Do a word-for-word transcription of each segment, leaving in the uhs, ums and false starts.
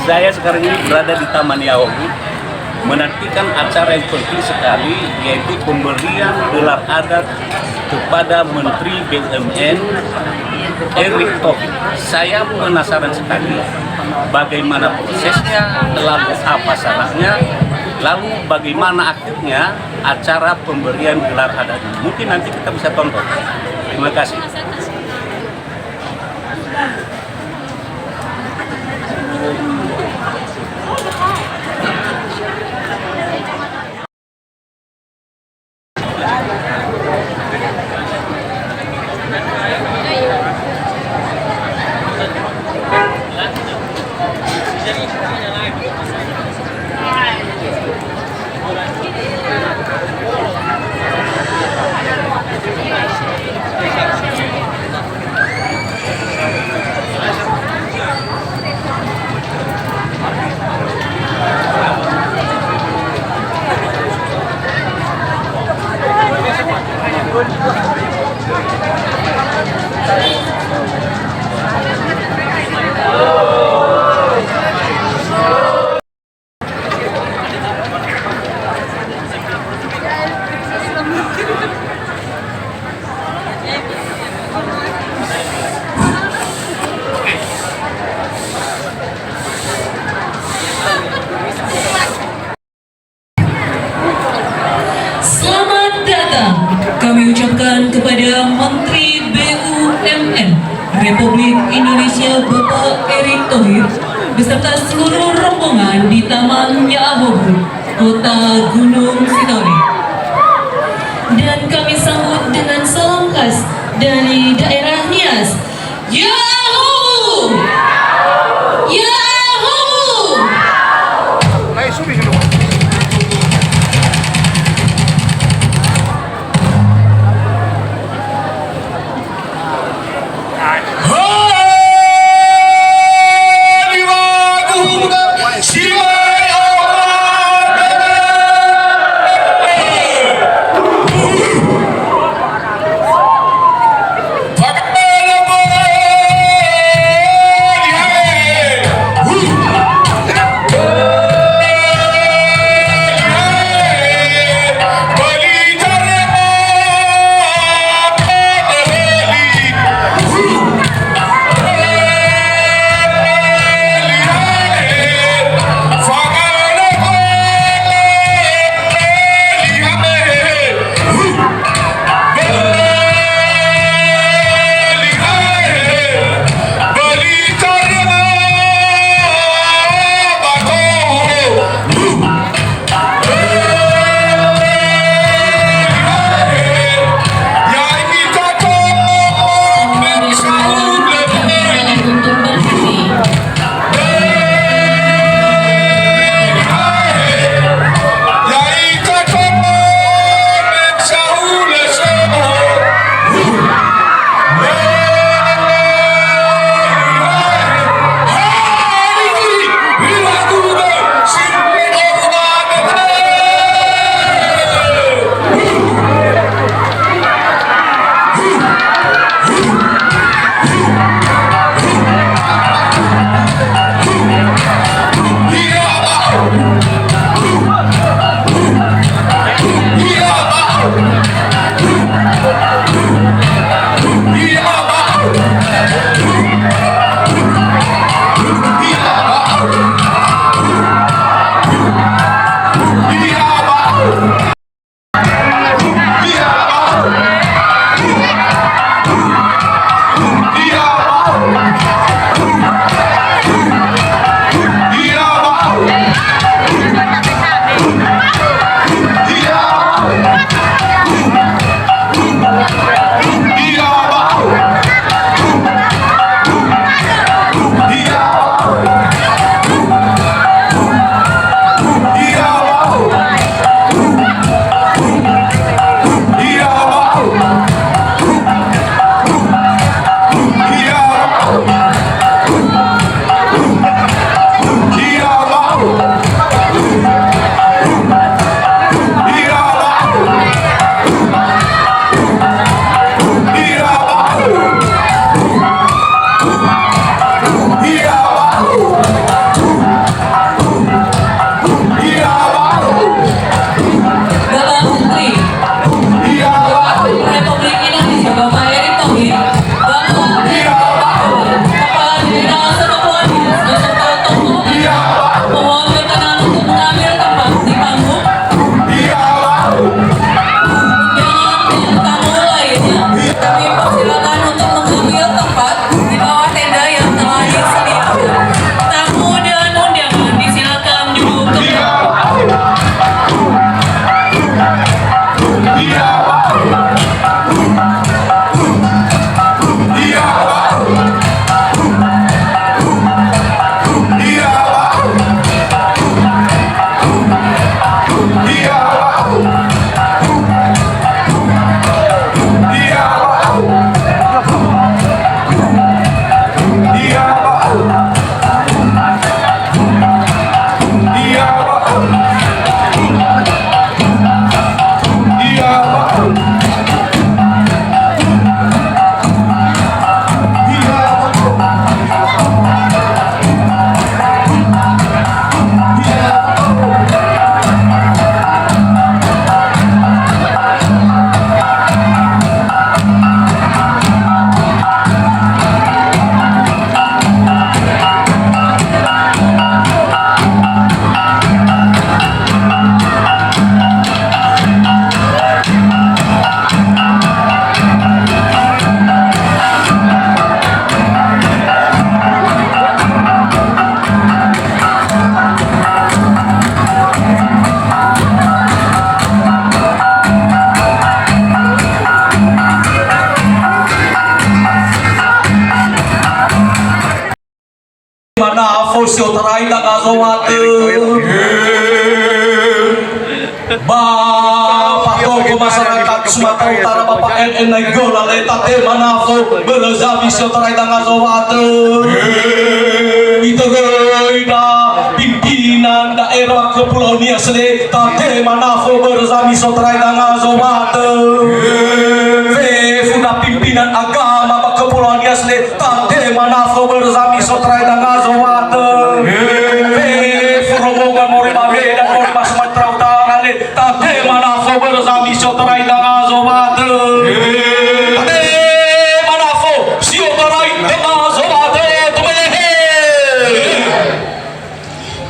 Saya sekarang ini berada di Taman Yahowu, menantikan acara yang penting sekali, yaitu pemberian gelar adat kepada Menteri B U M N, Erick Thohir. Saya penasaran sekali bagaimana prosesnya, lalu apa syaratnya, lalu bagaimana akhirnya acara pemberian gelar adat ini. Mungkin nanti kita bisa tonton. Terima kasih. Selamat datang kami ucapkan kepada Menteri B U M N Republik Indonesia, Bapak Erick Thohir, beserta seluruh rombongan di Taman Yahowu, Kota Gunung Sinabung. Dan kami sambut dengan salam khas dari daerah Nias. Yahowu! Yahowu! Soatö. Ba patogo masyarakat Sumatera Utara, Bapak R N Nainggolan, le tatema nafo börö zami si otarai danga Soatö. Itöröi ndra pimpinan daerah Kepulauan Nias le tatema nafo börö zami si otarai danga Soatö. Fefu ndra pimpinan agama ba Kepulauan Nias le tatema nafo börö zami si otarai danga Soatö. Fefu rombongan moroi ba Medan, moroi ba Sumatera Utara le tatema nafo börö zami si otarai danga Soatö. Tatema nafo si otarai danga Soatö, tumelehe.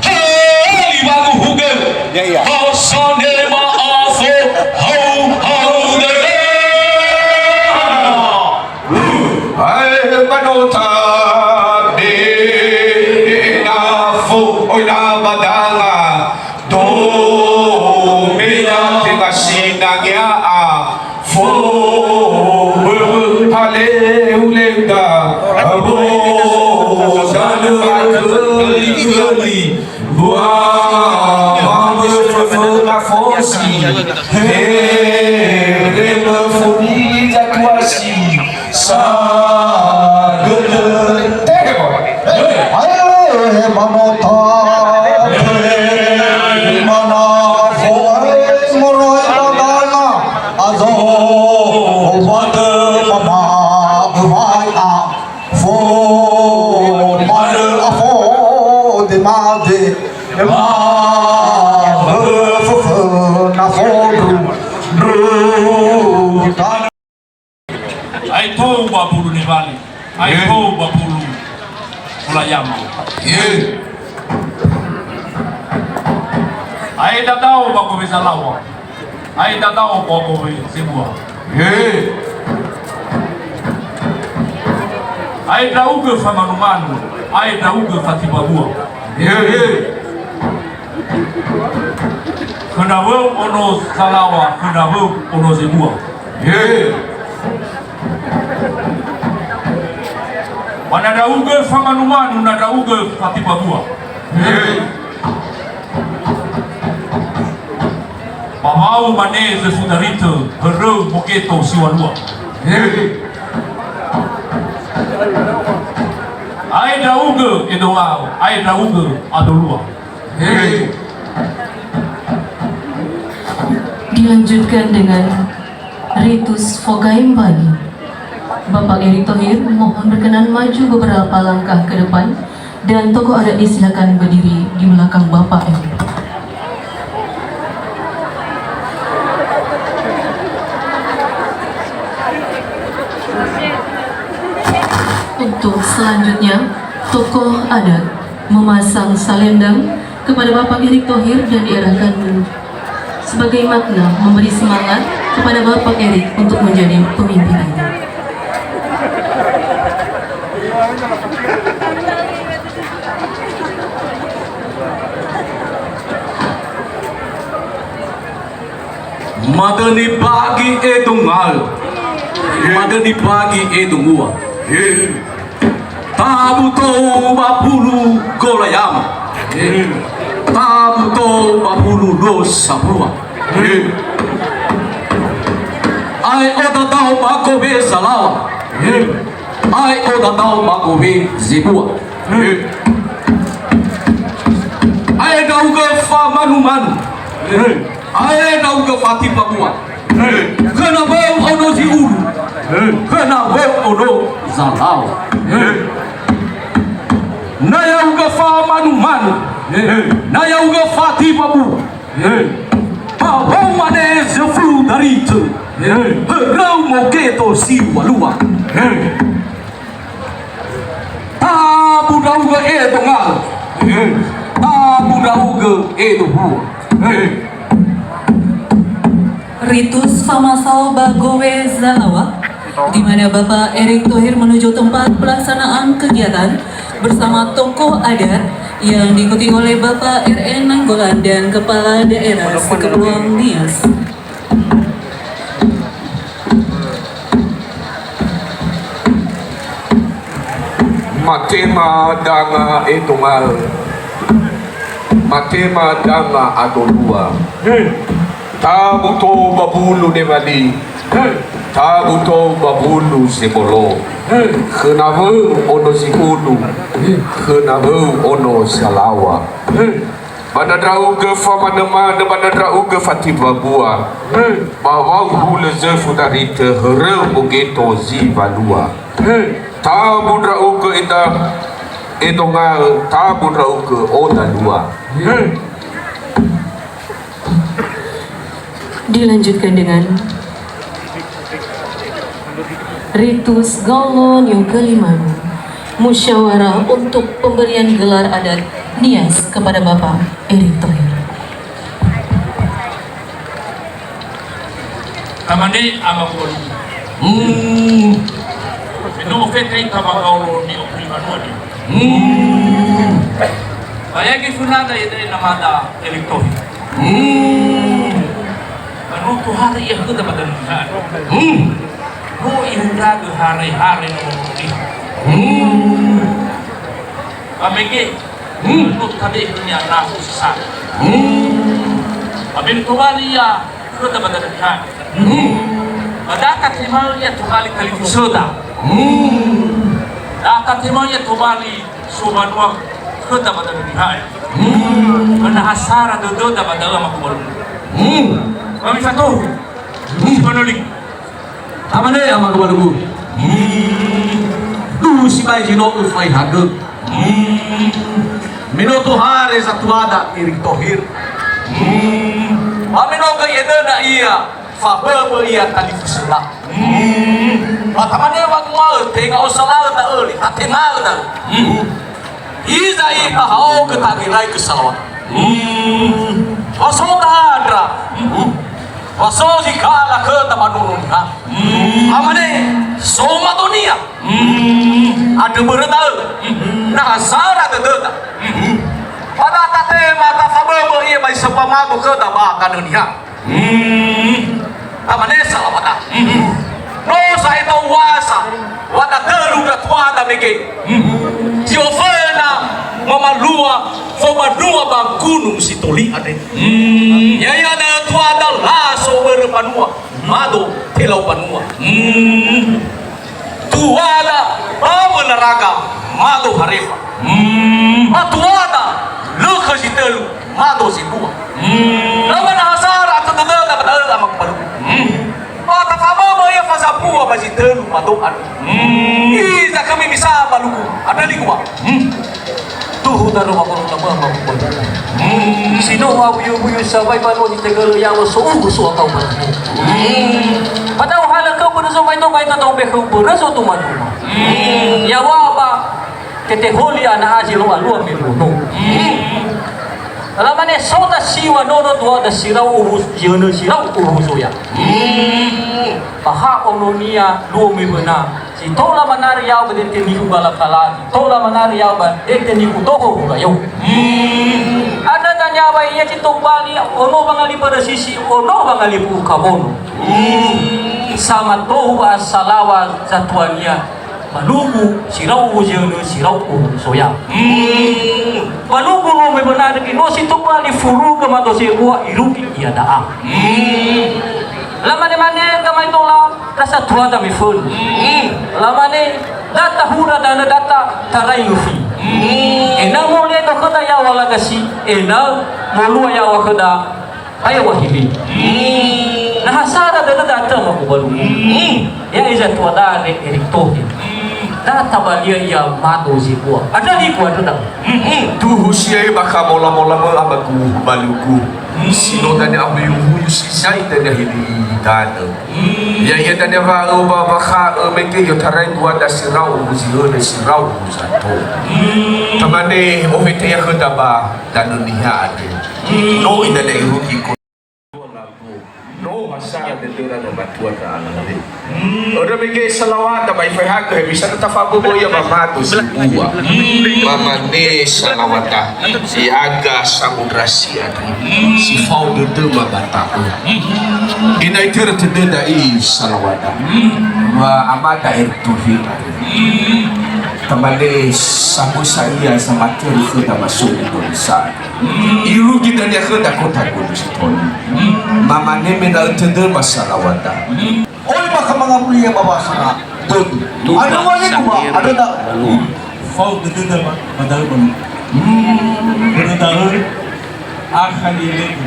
Heli wanguhuge. Ya, ya. Hosane ma'afo, hau, hau, dede. Ae manota be nafo, oi na badanga. Do me ya tenga sinangea. Fo böbö taleu-leuda, abo dalö aköliföli, dua maböbö föna fosi, here möföni zatuasi, sadödö. Ae manota, mana fo'e moroi ba danga. Azo, obatö mama, böwai a, fo, manö a fo, de made, ma, bö, fö, fö, na fo, dru, dru, ta. Ae tou ba bulu Newali. Ae tou ba bulu Mulayama. Ye. Ae dadao ba gowe Zalawa. Ae dadao ba gowe Zebua. Ye. Ae ndra'ugö famanumanu. Ae ndra'ugö fatibabua. Ye. Khöna wöu ono Zalawa, khöna wöu ono Zebua. He. Ba na ndra'ugö famanumanu, na ndra'ugö fatibabua. He. Ba wau mane zöfu daritö, höröu mogeto siwalua. He. Ae ndra'ugö edowao, ae ndra'ugö adolua. Dilanjutkan dengan ritus fogaem bagi. Bapak Erick Thohir mohon berkenan maju beberapa langkah ke depan dan tokoh adat disilakan berdiri di belakang Bapak Erick. Untuk selanjutnya, tokoh adat memasang salendang kepada Bapak Erick Thohir dan diarahkan sebagai makna memberi semangat kepada Bapak Erick untuk menjadi pemimpin ini. Madöni bagi edo ngaö. Madöni bagi edo ngua. Tabu tou ba bulu Golayama. Tabu tou ba bulu Luo Sabua. Ae odadao ba gowe Zalawa. Ae odadao ba gowe Zebua. Ae ndra'ugö famanumanu. Ae ndra'ugö fatibabua. Khöna wöu ono Ziulu. Khöna wöu ono Zalawa. Na ya'ugö famanumanu. Na ya'ugö fatibabua. Ba wöu mane zöfu daritö. Höröu mogeto siwalua. Tabu ndra'ugö edo ngaö. Tabu ndra'ugö edo bua. Ritus famasao ba gowe Zalawa, di mana Bapak Erick Thohir menuju tempat pelaksanaan kegiatan bersama tokoh adat yang diikuti oleh Bapak R N Nainggolan dan Kepala Daerah se-Kepulauan Nias. Matema danga edo ngaö. Matema danga adolua. Tabu tou ba bulu Newali. Tabu tou ba bulu Zebolo. Khöna wöu ono Zihulu. Khöna wöu ono Salawa. Ba na ndra'ugö famanõmanö, ba na ndra'ugö fatimbabua. Ba wau hulö zöfu daritö höröu mogeto zi walua. Tabu ndra'ugö eda, edonga'ö, tabu ndra'ugö odalua. Dilanjutkan dengan ritus gaulon yang kelima, musyawarah untuk pemberian gelar adat Nias kepada Bapak Erick Thohir. Tamane ama kualugu. Hmm. Eno ofekai tama gaulon ni okui manuani. Hmm. Bayagi funada ede namada Erick Thohir. Hmm. Ba no tohare ia khöda ba danö niha. Hmm. No ihundragö hare-hare no niha. Hmm. Ba mege, hmm, no tabe khönia nahu sesat. Hmm. Ba me no tobali ia khöda ba danö niha. Hmm. Ba da tatema'ö ia tobali talifusöda. Hmm. Da tatema'ö ia tobali sobanua khöda ba danö niha. Hmm. Ba na ha sara dödöda ba da'ö ama kualugu. Hmm. Ba mifatohu. Hmm. Simanoli. Tamane ama kualugu. Hmm. Duhu sibai zi no öfaehagö. Hmm. Me no tohare zatuada Erick Thohir. Hmm. Ba me no göi edöna ia, faböbö ia talifusöda. Hmm. Ba tamane wanguma'ö, tenga osala'ö da'ö, le tatema'ö da'ö. Hmm. Hiza itahaogö tangerai gö salawat. Hmm. Wa so dandra. Hmm. Wa so zi kala khöda ba nono niha. Hmm. Amane, so madonia. Hmm. Andrö börö da'ö. Hmm. Na ha sara dödöda. Hmm. Ba da tatema tafaböbö ia ba zi so famagu khöda ba danö niha. Hmm. Tamane salawada. Hmm. No sa'ae tawuasa, wa datölu ndra tuada mege. Hmm. Zi oföna mamalua fobanua ba gunung si toli andre. Hmm. Ya'ia da'ö tuada laso börö banua, mado telau banua. Hmm. Tuada ba wönaraga, mado harefa. Hmm. Ba tuada lökha zi tölu, mado zi dua. Hmm. Lö ba na ha sara atö dödöda ba da'ö ama kualugu. Hmm. Ba tafaböbö ia fazabua ba zi tölu mado andrö. Hmm. Hiza khömi misa ba lugu, andrö ligua. Hmm. Tuhu daroma goro nama ma kuba. Hmm. Si no awuyu-wuyu sawai ba no nitegölö yaŵa so ugu so atau ba. Hmm. Padahal halö kö börö so maito maito tau be kö börö so tuma-tuma. Hmm. Yaŵa ba tete holi ana azi lo alua me luo no. Hmm. Lamane so da siŵa nono dua da sirau uwu yönö sirau uwu soya. Hmm. Ba ha ononia luo me wöna. Si tola manari ya'o ba dete niku galakala, si tola manari ya'o ba dete niku toho hurayo. Hmm. Andrö dania ba ia zi tobali ono bangali börö sisi, ono bangali bu'u kawono. Hmm. Sama tohu ba salawa zatuania, malugu, sirau uwu yönö, sirau uwu soya. Hmm. Malugu no me wöna dögi no si tobali furugö mado sebua irugi ia da'a. Hmm. Lamane-mane gamaedola, rasa tuada mifönu. Hmm. Lamane, data hura danö data tarai ngufi. Hmm. Ena'ö mole do khöda yaŵa lagasi, ena'ö molua yaŵa khöda tayaŵa hili. Hmm. Na ha sara dödöda atö ma kubalu. Hmm. Ya'e zatuada andre Erick Thohir. Hmm. Da tabalia ia mado zebua. Andrö niku andrö da. Hmm. Tuhu siai ba kha mola-mola mö amagu balugu. Si no dania awuyu-wuyu si zai dania hili danö. Ya'ia dania wa'ö ba wakha'ö mege i'otarai duada sirau uwu zi yönö sirau uwu zato. Tamane ofete ia khöda ba danö niha andre. No idania irugi ko-, no ha sara dödöra ba matua ndra alare. Ödö mege salawada ba ifaehagö hewisa na tafaböbö ia ba mado sebua. Ba mane salawada. Ihaga samudra si andre. Si fao dödöma ba ta'ö. Ena'ö itörö tödöda i salawada. Wa amada Erick Thohir. Tamane samösa ia samatörö khöda ba so Indonesia. Irugi dania khöda kota Gunungsitoli. Mamane me da'ö tödö ba salawada. Oi bakha mangawuli ia ba bahasa dödö. Andrö wali kuma, andrö da. Fao dödöda ba, ba da'ö ba. Börö da'ö, akha ni'elegu.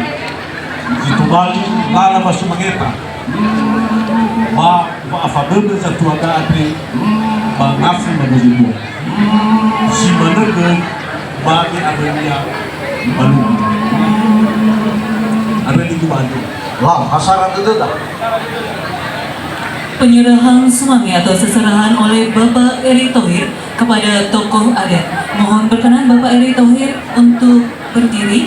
Zi tobali lala ba sumangeta. Ba wa'afaböbö zatuaga andre ba ngafu ba dozi bua. Si manö göi ba ni'abölia ba luma. Andrö nigu ba andrö. Lau, hasara dödöda. Penyerahan sumange atau seserahan oleh Bapak Erick Thohir kepada tokoh adat. Mohon berkenan Bapak Erick Thohir untuk berdiri.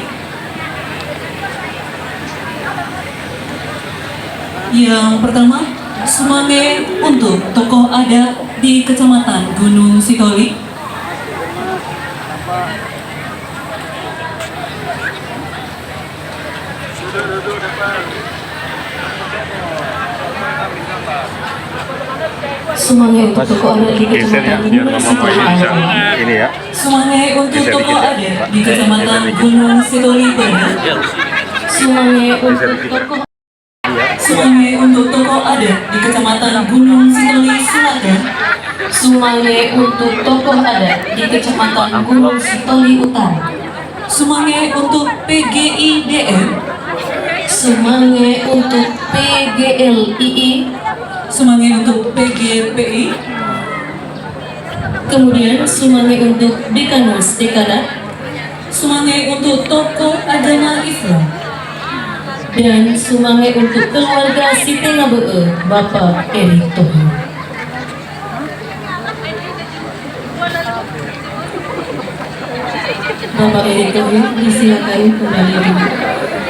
Yang pertama, sumange untuk tokoh adat di Kecamatan Gunungsitoli. Sumange untuk tokoh adat di Kecamatan Gunungsitoli. Ini ya. Sumange untuk tokoh adat di Kecamatan Gunungsitoli Barat. Sumange untuk tokoh Sumange untuk tokoh adat di Kecamatan Gunungsitoli Selatan. Sumange untuk tokoh adat di Kecamatan Gunungsitoli Utara. Sumange untuk P G I D M. Sumange untuk P G L I I. Sumange untuk P G P I. Kemudian sumange untuk Dekanus Dekadat. Sumange untuk tokoh agama Islam. Dan sumange untuk keluarga si tenga bö'ö Bapak Erick Thohir. Bapak Erick Thohir disilakan kembali duduk.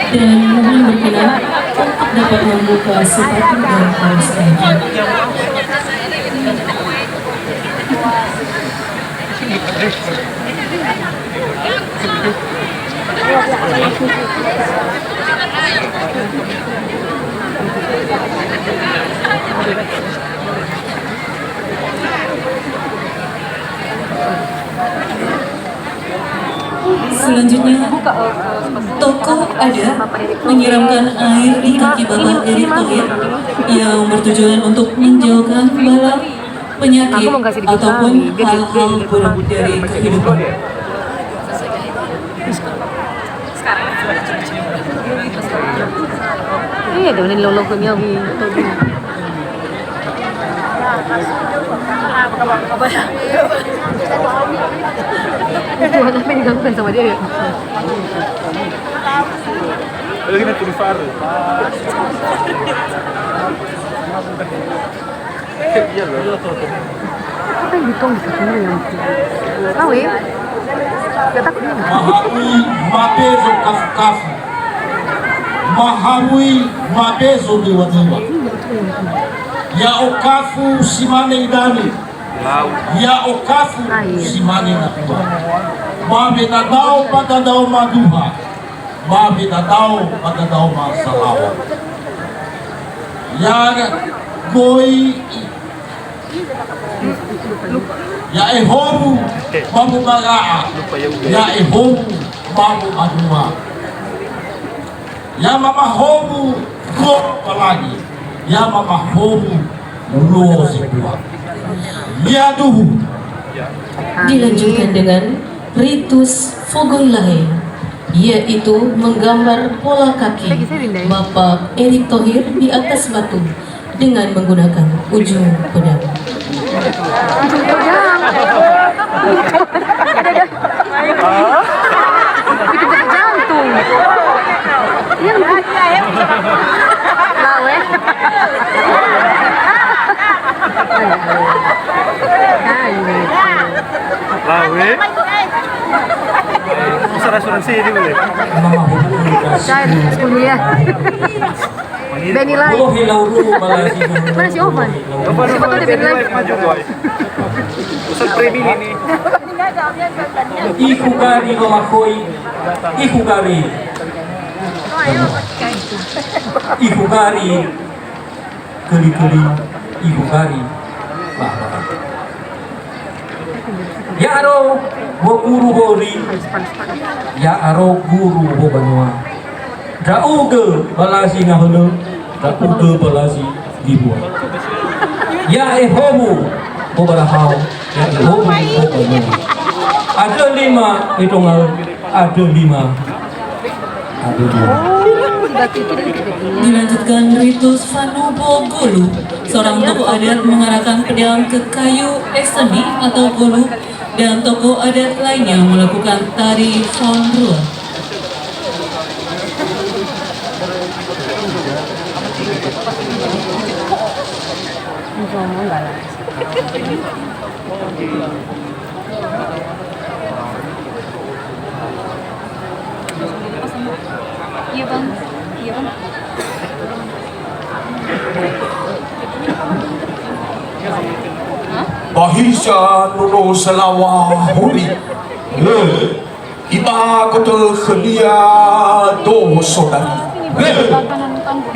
Dan mohon berkenan untuk dapat membuka sepatu dan kaos kaki. Selanjutnya, tokoh adat menyiramkan air di kaki Bapak Erick Thohir yang bertujuan untuk menjauhkan bala penyakit ataupun hal-hal buruk dari kehidupan. Iya, dia ni lolo ke nyawi. Itu anak main gangguan sama dia ya. Lagi nak tulis fare. Apa yang ditong di satunya yang tahu ya? Gak takut dia. Mahaui mabezo kafu-kafu. Mahaui mabezo dewa-dewa. Ya'o kafu si mane idane. Ya'o kafu si mane natua. Ba wedadao ba dadao maduha. Ba wedadao ba dadao masalawa. Ya goi Ya'e howu ba mubara'a, ya'e howu ba mubanua. Ya mamahowu goro palagi, ya mamahowu luo zebua. Miaduhu. Dilanjutkan dengan ritus fogoi lahe, yaitu menggambar pola kaki Bapak Erick Thohir di atas batu dengan menggunakan ujung pedang. Ujung pedang. Ada, ada. Itu jadi jantung. Iya, iya. Lawe. Lawe. Usah asuransi ini boleh. Saya sepuluh ya. Beni lai. Mana si Ovan? Siapa tahu dia Beni lai. Ustaz Freddy ini. Ihu gari mamakhoi. Ihu gari. Ihu gari. Keli-keli. Ihu gari. Bah, bah. Ya'aro woguru wori, ya'aro guru wobanua. Ndra'ugö balazi ngahölö, ndra'ugö balazi nibua. Ya'ehowu wobarahao, ya'ehowu wobanua. Andrö lima, endrongaö, andrö lima. Andrö lima. Dilanjutkan ritus fanubo gulu. Seorang tokoh adat mengarahkan pedang ke kayu, eh, seni atau gulu, dan tokoh adat lainnya melakukan tari fonrua. Iya, Bang. Iya, Bang. Hah? Ba hiza nono salaŵa hori. Lö. Ibago tö khönia do sodari. Lö.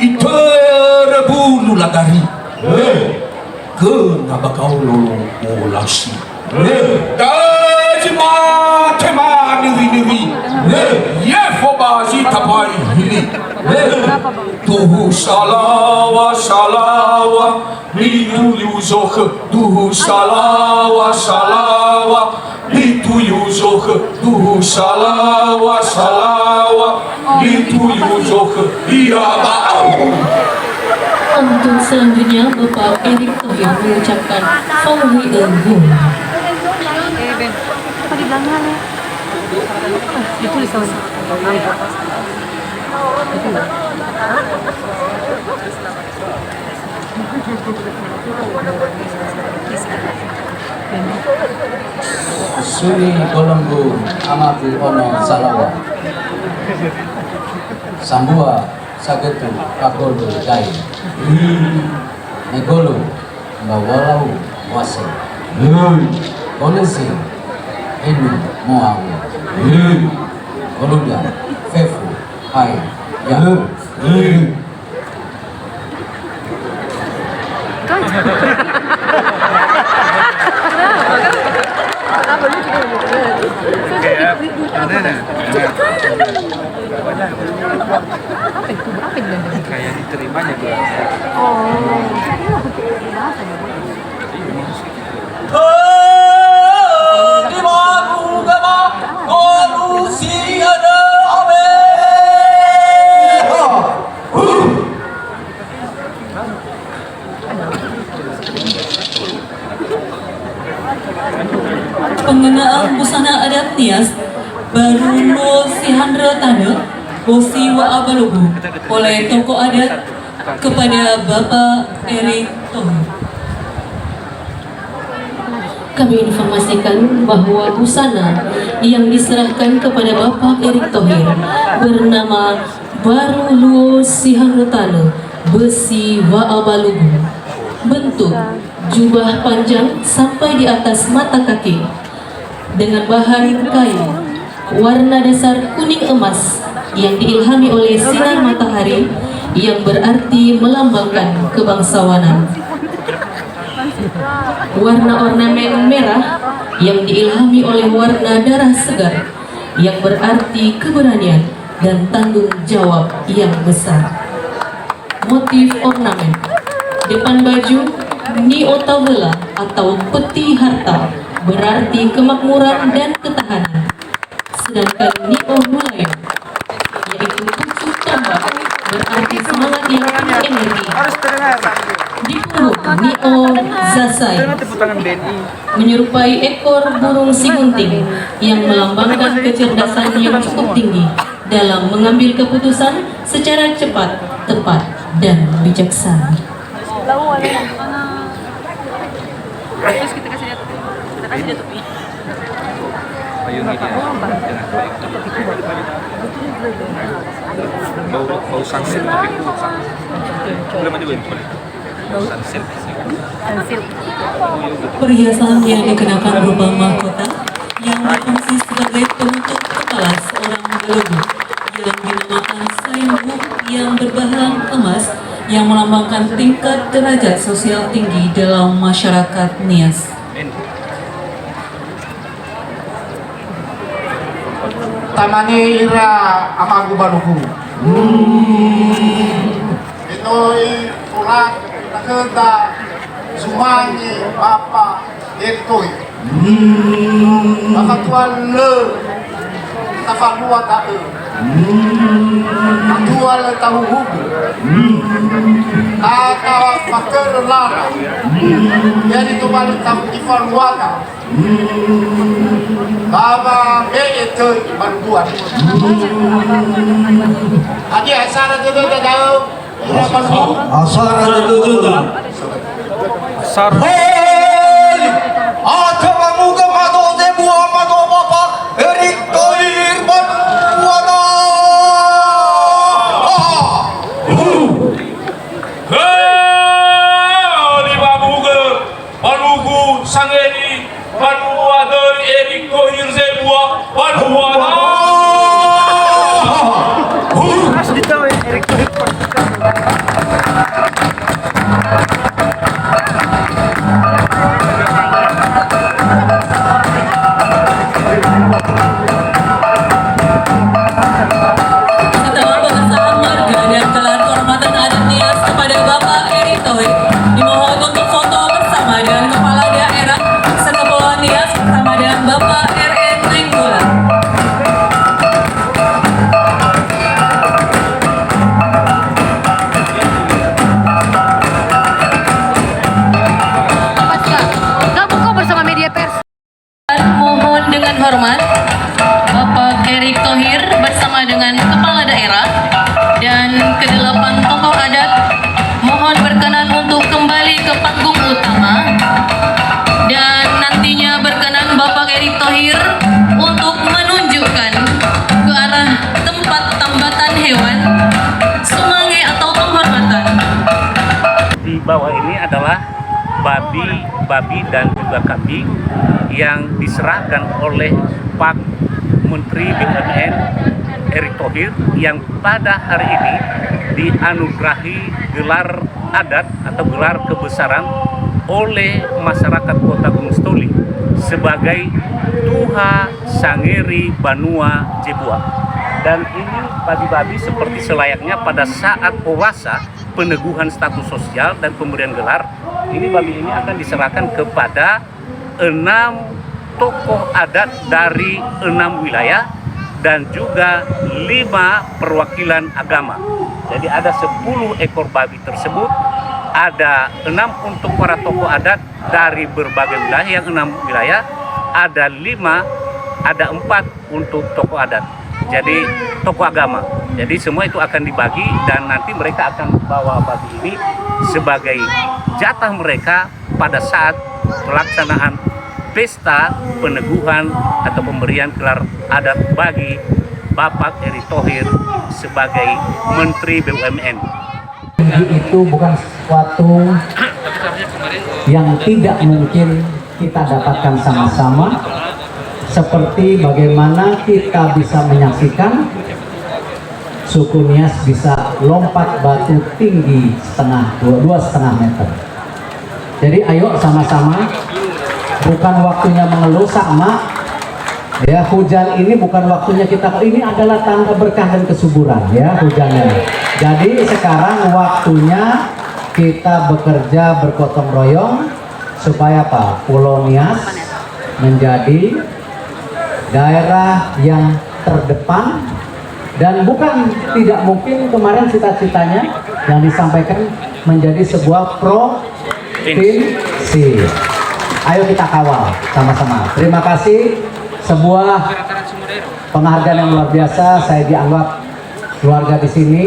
Itörö bulu lagari. Lö. Göna ba gaolo wolasi. Dazi mate maniri-niri. Yefo ba zi tabai hili. Tuhu salaŵa, salaŵa, lituyu zokhö. Tuhu salaŵa, salaŵa, lituyu zokhö. Tuhu salaŵa, salaŵa, lituyu zokhö. Ia ba au. Untuk selanjutnya, Bapak Erick Thohir mengucapkan fauhi guru. Eh, Ben, apa di belakang, ya? Ditulis sama. Suni golonggu amagu ono salaŵa. Sambua sagötu kagolö dae. Negolo, mbawalau wase. Golezi, enu moawe. Goluda, fefu, hai, ya. Apa itu? Apa yang diterimanya, Bu? Oh, iya, betul. Bahasanya, Bu. Pengenaan busana adat Nias, baru luo sihandrö tanö, bosi wa'abalugu, oleh tokoh adat kepada Bapak Erick Thohir. Kami informasikan bahwa busana yang diserahkan kepada Bapak Erick Thohir bernama baru luo sihandrö tanö, bosi wa'abalugu. Bentuk jubah panjang sampai di atas mata kaki, dengan bahan kain, warna dasar kuning emas yang diilhami oleh sinar matahari, yang berarti melambangkan kebangsawanan. Warna ornamen merah yang diilhami oleh warna darah segar, yang berarti keberanian dan tanggung jawab yang besar. Motif ornamen. Depan baju, ni'o tawöla atau peti harta, berarti kemakmuran dan ketahanan. Sedangkan ni'o nulayo, yaitu pucuk tombak, berarti semangat yang penuh energi. Di punggung, ni'o zasai, menyerupai ekor burung sigunting yang melambangkan kecerdasan yang cukup tinggi dalam mengambil keputusan secara cepat, tepat, dan bijaksana. Terus kita kasih dia topi. Kita kasih dia topi. Payung ini ya. Bau, bau sunset, tapi bau sunset. Belum ada bau. Perhiasan yang dikenakan berupa mahkota yang berfungsi sebagai penutup kepala seorang belenggu yang dinamakan sainghum yang berbahan emas yang melambangkan tingkat derajat sosial tinggi dalam masyarakat Nias. Tamane ira amagu baluku. Enoi orang nakeda zumange Bapa Erick Thohir. Maka tua lö tafalua da'ö. Tua lö tahuhubu. Tata fakörö lara. Jadi tobali tahu ifaluata. Baba me'e töi banua. Hadia sara dödöda da'ö? Ira banua. Asara dödöda. Sar- Hei! Ata banua mado zebua mado Bapa Erick Thohir banua da. Hei! Oli babuge. Balugu sangeni, banua döi Erick Thohir zebua, banua da. Setelah pengesahan marga dan gelar kehormatan adat Nias kepada Bapak Erick Thohir, dimohon untuk foto bersama dengan Kepala Daerah Sekepulauan Nias bersama dengan Bapak R N Nainggolan. Mohon dengan hormat, Bapak Erick Thohir bersama dengan Kepala Daerah dan kedelapan tokoh adat, mohon berkenan untuk kembali ke panggung utama. Dan nantinya berkenan Bapak Erick Thohir untuk menunjukkan ke arah tempat tambatan hewan, sumange atau penghormatan. Di bawah ini adalah babi-babi dan juga kambing yang diserahkan oleh Pak Menteri B U M N Erick Thohir yang pada hari ini dianugerahi gelar adat atau gelar kebesaran oleh masyarakat Kota Gunungsitoli sebagai Tuha Sangeri Banua Jebua. Dan ini babi-babi seperti selayaknya pada saat puasa peneguhan status sosial dan pemberian gelar, ini babi ini akan diserahkan kepada enam tokoh adat dari enam wilayah dan juga lima perwakilan agama. Jadi ada sepuluh ekor babi tersebut, ada enam untuk para tokoh adat dari berbagai wilayah, yang enam wilayah, ada lima, ada empat untuk tokoh adat. Jadi tokoh agama. Jadi semua itu akan dibagi dan nanti mereka akan bawa babi ini sebagai jatah mereka pada saat pelaksanaan pesta peneguhan atau pemberian gelar adat bagi Bapak Erick Thohir sebagai Menteri B U M N. Itu bukan sesuatu yang tidak mungkin kita dapatkan sama-sama, seperti bagaimana kita bisa menyaksikan suku Nias bisa lompat batu tinggi setengah, dua, dua setengah meter. Jadi ayo sama-sama, bukan waktunya mengeluh sama. Ya, hujan ini bukan waktunya kita, ini adalah tanda berkah dan kesuburan, ya, hujannya. Jadi sekarang waktunya kita bekerja bergotong royong supaya apa? Pulau Nias menjadi daerah yang terdepan dan bukan tidak mungkin kemarin cita-citanya yang disampaikan menjadi sebuah provinsi. Ayo kita kawal sama-sama. Terima kasih, sebuah penghargaan yang luar biasa. Saya dianggap keluarga di sini.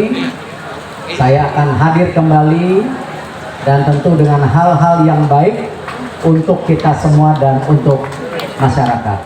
Saya akan hadir kembali dan tentu dengan hal-hal yang baik untuk kita semua dan untuk masyarakat.